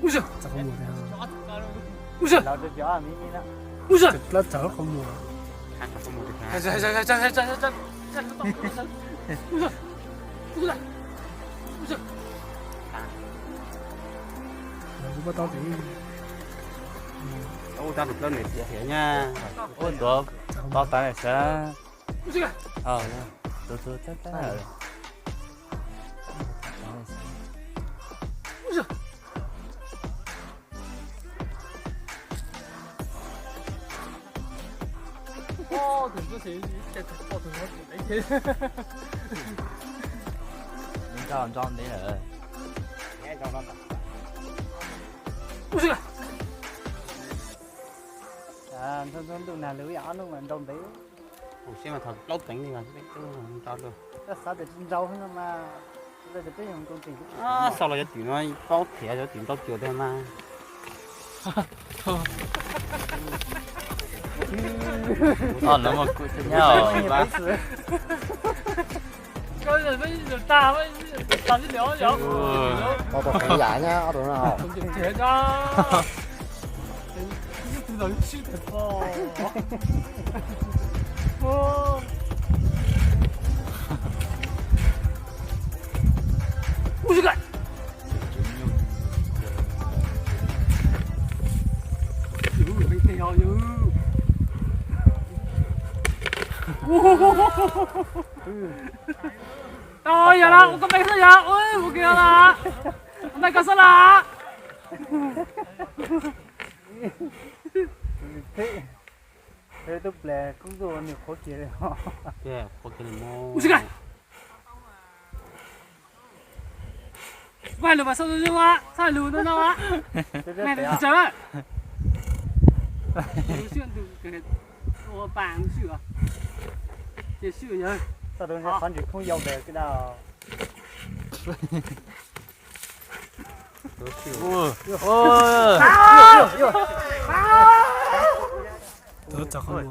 Ub, txog qhov muag tiag. Ub, ub, plab txog qhov muag. Kuv pab tau tes. Ub, tab tus plaub niam tias hiam nyab. Ub, tuav pab tas sab. Tuav tuav tab tab. Nco nco ntev lawm. Ntxhua ntxhua ntuj nag lwm ib yam ob hnub mas nrau ntev. Ua siab mas thov plaub teev li mas peb twb nrau dua. Koj xav tias tsis nrau no mas, xav los cov twm no paub thiab cov twm nrau cuag tiag mas. Os, lawv mas kuj tsis nyob os. Tau tau qev yam nyab ob tug no. Tau yog lawm, ua koj npe xwb yog, ua kiag lawm, ua npe koj xwb lawm. Tub ples kub tuaj nws qhuav kiag li. Qhuav kiag li mog. Vaj lug mas xauj zoo zoo, xauj lug no no. Vaj lug tsaws. Ua pa swj, ces swj yog qhov ntsis khoob yau tes kda. Tuav txog qhov muag.